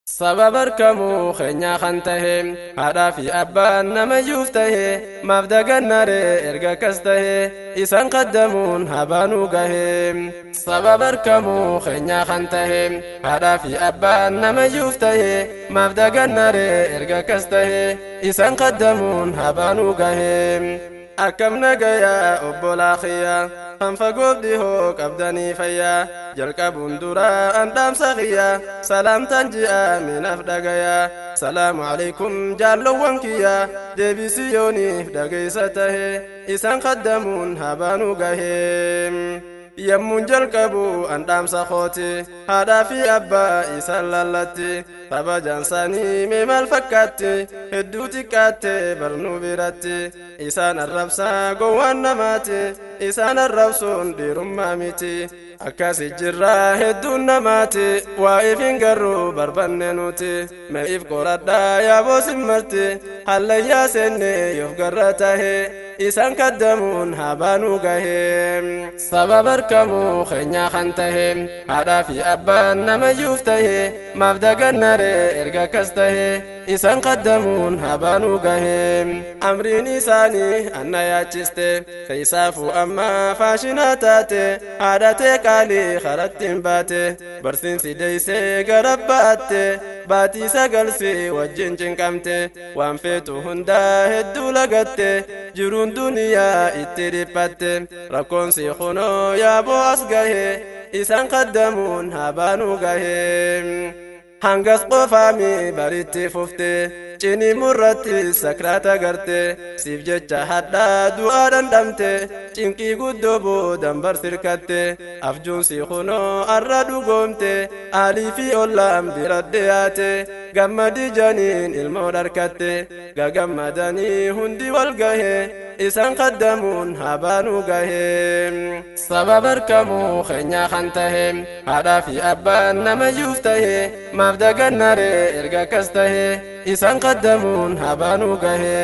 Sababa barkamuu keenyaa kan tahe haadhaa fi abbaan namayyuuf tahe maaf dagannaree erga akkas tahe isaan qaddamuun habaanuu gahe. Sababa barkamuu keenyaa kan tahe haadhaa fi abbaan namayyuuf tahe maaf dagannaree erga akkas tahe isaan qaddamuun habaanuu gahe. Akkam nagayaa obbolaa kiyya kan fagoof dhihoo qabdanii fayyaa jalqabuun duraa an dhaamsa kiyya salaamtaan ji'a minaaf dhagayaa salaamu alaikum jaallowwan kiyya deebisii yooniif dhageessa tahe isaan qaddamuun habaanuu gahee. Yemmuun jalqabu an dhaamsa kooti haadhaa fi abbaa isaan lallatti kabajaan isaanii mee maal fakkaatti hedduu xiqqaatte barnuu biratti isaan arrabsaa gowwaan namaati isaan arrabsuun dhiirummaa miti akkasi jirraa hedduun namaati waa'eef hin garuu barbanne nuti me'iif qoradhaa yaaboosin marti hallayyaa seenne yoof garra tahe isaan kaddamuun habaanuu gahee. Sababa barkamuu keenyaa kan tahe haadhaa fi abbaan namayyuuf tahe maaf dagannaree erga akkas tahe isaan qaddamuun habaanuu gahee. Amriin isaanii anna yaachiste keessaafuu amma faashinaa taate haadhatee qaalii karattiin baate barsiinsi deeysee gara ba'atte baatii sagalsii wajjin cinqamte waan feetu hundaa hedduu lagatte jiruun duniyaa itti dhiphatte rakkoonsi kunoo yaaboo as gahe isaan qaddamuun habaanuu gahe. Hangas qofaami baritti fufte cinii murratti sakraata garte siif jecha hadhaa du'aa dhandhamte cinqii guddoo boodan bar sirkatte afjuunsi kunoo arra dhugoomte aalii fi ollaan bira dhiyaate gammadi janiin ilmoo dharkatte gagammadanii hundi wal gahe isaan qaddamuun habaanuu gahe. Sababa barkamuu keenyaa kan tahe haadhaa fi abbaan namayyuuf tahe maaf dagannaree erga akkas tahe isaan qaddamuun habaanuu gahe.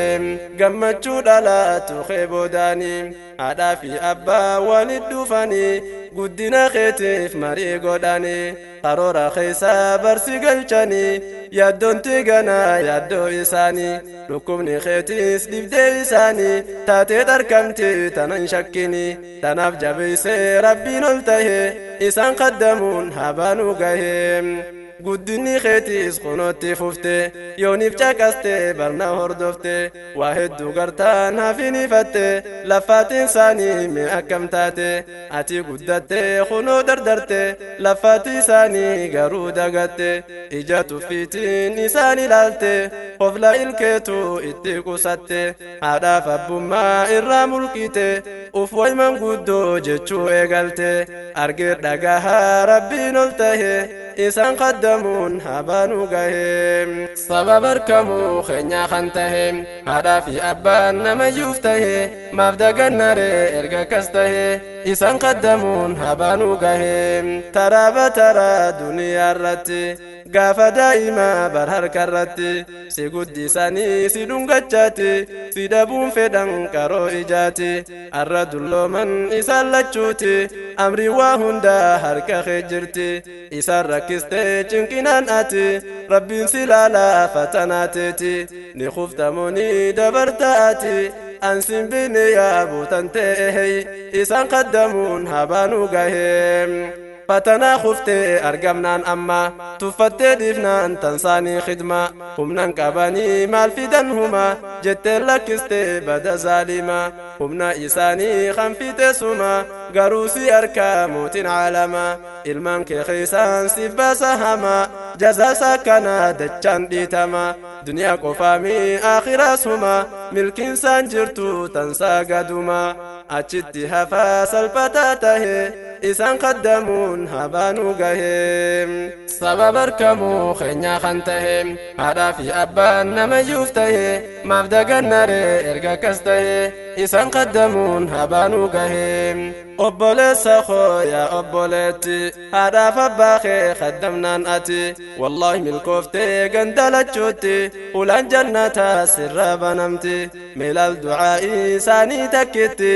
Gammachuu dhalaatu kee boodaanii haadhaa fi abbaa walit dhufanii guddina keetiif marii godhanii karoora keessaa barsi galchanii yaaddoonti ganaa yaaddoo isaanii dhukkubni keetiis dhibdee isaanii taatee dharkamti tanan shakkini tanaaf jabeessee rabbiin ol tahe isaan qaddamuun habaanuu gahe. Guddinni keetiis kunootti fufte yooniif caqaste barna hordofte waa hedduu gartaan hafinifatte laffaatiin isaanii mee akkam taate ati guddatte kunoo dardarte laffaatii isaanii garuu dagatte ija tuffiitiin isaan ilaalte hofla ilkeetu itti qusatte haadhaaf abbummaa irraa mulqite uf wayman guddoo jechuu eegalte argee dhagahaa rabbiin ol tahe isaan qaddamuun habaanuu gahe. Sababa barkamuu keenyaa kan tahe haadhaa fi abbaan namayyuuf tahe maaf dagannaree erga akkas tahe isaan qaddamuun habaanuu gahe. Taraaba taraa duniyaa irratti gaafa daa'imaa bar harka irratti si guddisanii si dhungachaati si dhabuun fedhan qaroo ijaati arra dullooman isaan lachuuti amri waa hundaa harka kee jirti isaan rakkistee cinqinaan ati rabbiin si laalaa fatanaateeti ni kuftamoonii dabarta ati ansin bine yaabuutan ta'e isaan qaddamuun habaanuu gahee. Fatanaa kuftee argamnaan amma tuffattee dhiifnaan tansaanii khidma humnan qabanii maal fidan huma jettee lakkistee bada zaalima humna isaanii kan fixe suma garuu si harkaa mootiin caalama ilmaan kee keessaan si baasa hama jazaasa kana dachaan dhiitama duniyaa qofaami akhiraas huma milkiinsaan jirtu tansaa gaduma achitti hafaa salphataa tahe isaan qaddamuun habaanuu gahee. Sababa barkamuu keenyaa kan tahe haadhaa fi abbaan namayyuuf tahe maaf dagannaree erga akkas tahe isaan qaddamuun habaanuu gahee. Obboleessa koo yaa obboleetti haadhaaf abbaa kee qaddamnaan ati wallaahi milkooftee gandalachuutti ulaan jannataa sirra banamti milaal du'aa'ii isaanii takkitti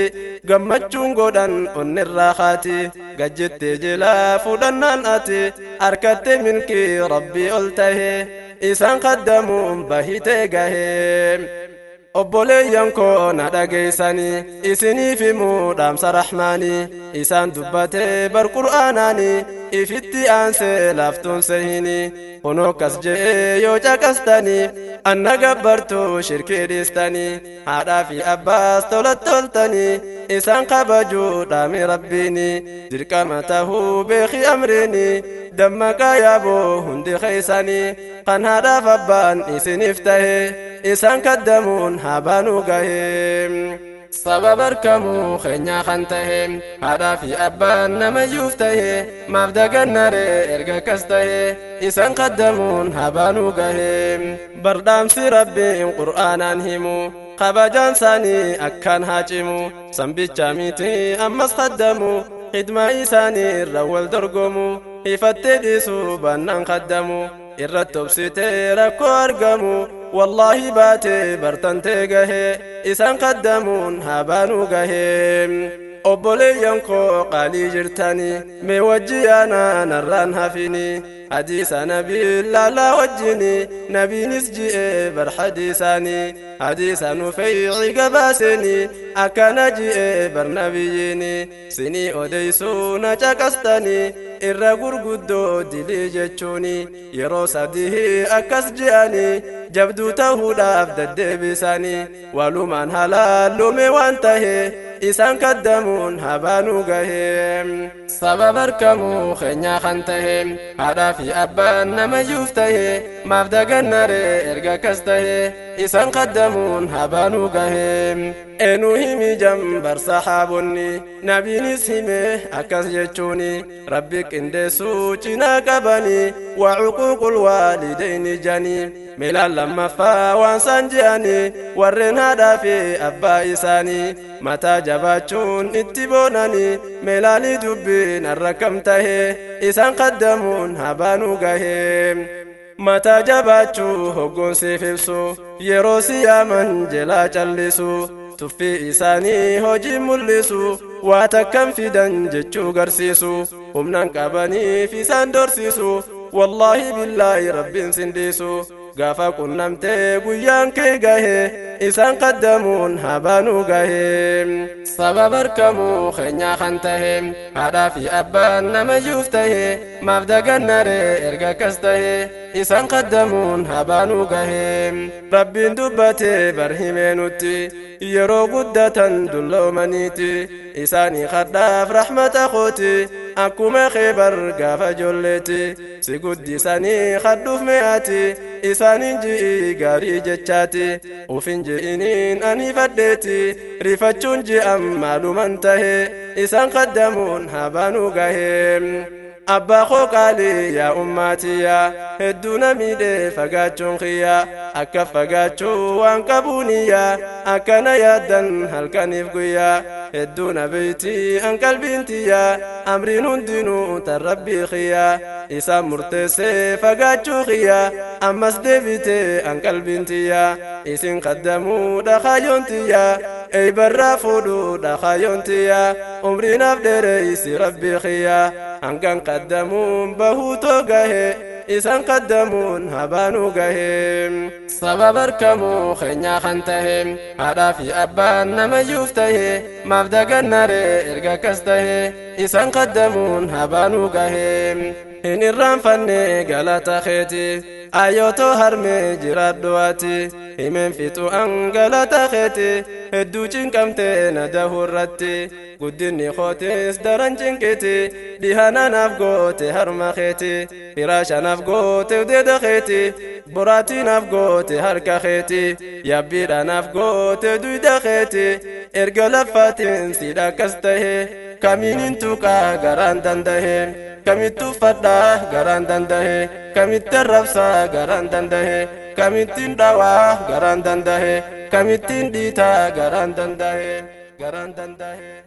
gammachuun godhan onnirraa kaati. Gajjettee jilaa fudhannaan ati harkatte milkii rabbii ol tahe isaan kaddamuun bahitee gahee. Obboleeyyan koo na dhageeysanii isiniif himuu dhaamsa rahmaanii isaan dubbatee bar qur'aanaanii ifitti aansee laaftuun sehinii kunoo kas je'ee yoo caqastanii anna gabbartuu shirkii dhiistanii haadhaa fi abbaas tolattoltanii isaan kabajuu dhaami rabbiini dirqama tahuu beeki amriini dammaqaa yaaboo hundi keeysanii kan haadhaaf abbaan isiniif tahe isaan kaddamuun habaanuu gahee. Sababa argamuu keenyaa kan tahe haadhaa fi abbaan namayyuuf tahe maaf dagannaree erga kas tahe isaan kaddamuun habaanuu gahee. Bardhaamsi rabbiin qur'aanaan himu kabajaan isaanii akkaan haa cimu sanbicha miti ammas kaddamu khidmaa isaanii irra wal dorgomu ifattee dhiisuu baannaan kaddamu irratti obsitee rakkoo argamu wallaahi baatee bartantee gahee isaan kaddamuun habaanuu gahee. Obboleeyyan koo qaalii jirtanii mee wajji yaanaa narraan hafini hadiisa nabii laalaa wajjini nabiinis ji'ee bar hadiisaanii hadiisa nufeeyci gabaaseni akkana ji'ee bar nabiyyiini sinii odeysuu na caqastanii irra gurguddoo dilii jechuuni yeroo sadii akkas ji'anii jabduu tahuudhaaf deddeebisanii walumaan halaallume waan tahe isaan kaddamuun habaanuu gahee. Sababa argamuu keenyaa kan tahe haadhaa fi abbaan namayyuuf tahe maaf dagannaree erga kas tahe isaan kaddamuun habaanuu gahee. Eenuu himi jambar sahaabonni nabiinis hime akkas jechuuni rabbi qindeessuu cinaa qabanii waa cuquuqul waalidayni janii milaan lammaffaa waan isaan je'anii warreen haadhaa fi abbaa isaanii mataa jabaachuun itti boonanii meelaalii dubbiin arrakkam tahe isaan kaddamuun habaanuu gahee. Mataa jabaachuu hoggoonsiif ibsu yeroo siyaaman jelaa callisu tuffii isaanii hojii mul'isu waa takkan fidan jechuu garsiisu humnaan qabaniif isaan dorsiisu wallaahi billaahi rabbiin sindiisu gaafa qunnamtee guyyaan kee gahe isaan kaddamuun habaanuu gahee. Sababa argamuu keenyaa kan tahe haadhaa fi abbaan namayyuuf tahe maaf dagannaree erga kas tahe isaan kaddamuun habaanuu gahee. Rabbiin dubbatee bar himee nutti yeroo guddatan dulloomaniiti isaanii kadhaaf rahmata kooti akkuma kee bar gaafa ijoolleeti si guddisanii kadhuuf mi'aati isaaniin ji'i gaarii jechaati ufin ji'iniin ani fadheeti rifachuun ji'am maaluman tahe isaan kaddamuun habaanuu gahee. Abbaa koo qaalii yaa ummaatiyyaa hedduu na miidhee fagaachuun kiyyaa akka fagaachuu waan qabuuniyyaa akkana yaaddan halkaniif guyyaa hedduu na beeytii an qalbiin tiyyaa amriin hundinuu tan rabbii kiyyaa isaan murteessee fagaachuu kiyyaa ammas deebitee an qalbiin tiyyaa isin kaddamuu dhakaayoon tiyyaa ey barraa fuudhuu dhakaayoon tiyyaa umriinaaf dheereysi rabbii kiyyaa hangan kaddamuun bahuutoo gahe isaan kaddamuun habaanuu gahee. Sababa argamuu keenyaa kan tahe haadhaa fi abbaan namayyuuf tahe maaf dagannaree erga kas tahe isaan kaddamuun habaanuu gahee. Hin irraanfanne galata keeti ayyootoo harmee jiraadhu ati himeen fixu an galata keeti hedduu cinqamtee na dahuu irratti guddinni kootis daran cinqiti dhihana naaf goote harma keeti firaasha naaf goote udeeda keeti boraatii naaf goote harka keeti yabbiidha naaf goote duyda keeti erga laffaatiin siidha akkas tahe kamiinin tuqaa garaan dandahe kamitti uffadhaa garaan dandahe kamitti arrabsaa garaan dandahe kamittiin dhawaa garaan dandahe kamittiin dhiitaa garaan dandahe garaan dandahe.